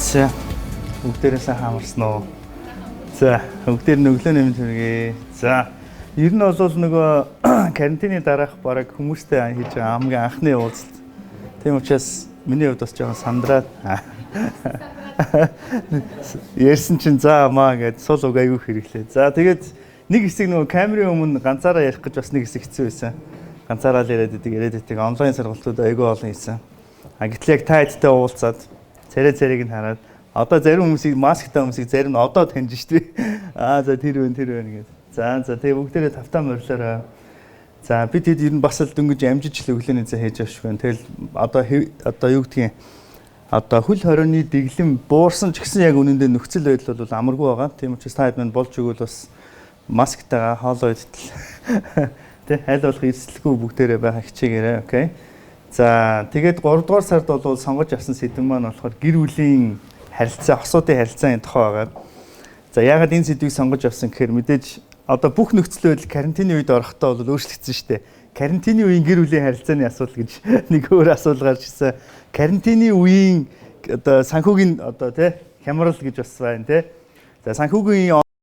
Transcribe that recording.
За, бүгдээрээ сайн хамарсан уу? За, бүгдээр нь өглөөний мэнд хүргэе. За, ер нь бол нөгөө карантины дараах бараг хүмүүстэй хийж байгаа хамгийн анхны уулзалт. Тийм учраас миний хувьд бас жоохон сандраад ярьсан чинь за маа гэд сул уг аягүй хэрэглээ. За, тэгээд нэг хэсэг нөгөө камерын өмнө ганцаараа ярих гэж бас нэг хэсэг хэцүү байсан. Ганцаараа л яриад идэг, яриад идэг. Онлайн сургалтууд аягүй олон хийсэн. А гэтэл яг та хэдтэй уулзаад царай царайг нь хараад одоо зарим хүмүүсийг, масктай хүмүүсийг зарим нь одоо таньж штэ. Аа, за, тэр вэ, тэр вэ гэдэг. За за, тэгээ бүгдээрээ тавтаа морилоорой. За, бид хэд ер нь бас л дөнгөж амжиж л өглөөний цай хийж авшгүй байна. Тэгэл одоо юу гэдгийг, одоо хөл хорионы дэглэм буурсан ч гэсэн яг үнэндээ нөхцөл байдал бол амаргүй байгаа. Тийм учраас та хэд минь болж өгвөл бас масктайгаа хоолоо идтэл тэ аль болох эрсдэлгүй бүгдээрээ байхаа хичээгээрэй. Окей. За, тэгээд 3 дугаар сард бол сонгож авсан сэдэв маань болохоор гэр бүлийн харилцаа, хосуудын харилцааны тухай байгаа. За, яагаад энэ сэдвийг сонгож авсан гэхээр мэдээж одоо бүх нөхцөл байдал карантины үед орохдоо бол өөрчлөгдсөн шүү дээ. Карантины үеийн гэр бүлийн харилцааны асуудал гэж нэг өөр асуудал гарч ирсэн. Карантины үеийн одоо санхүүгийн одоо тий хямрал гэж бас байна тий. За, санхүүгийн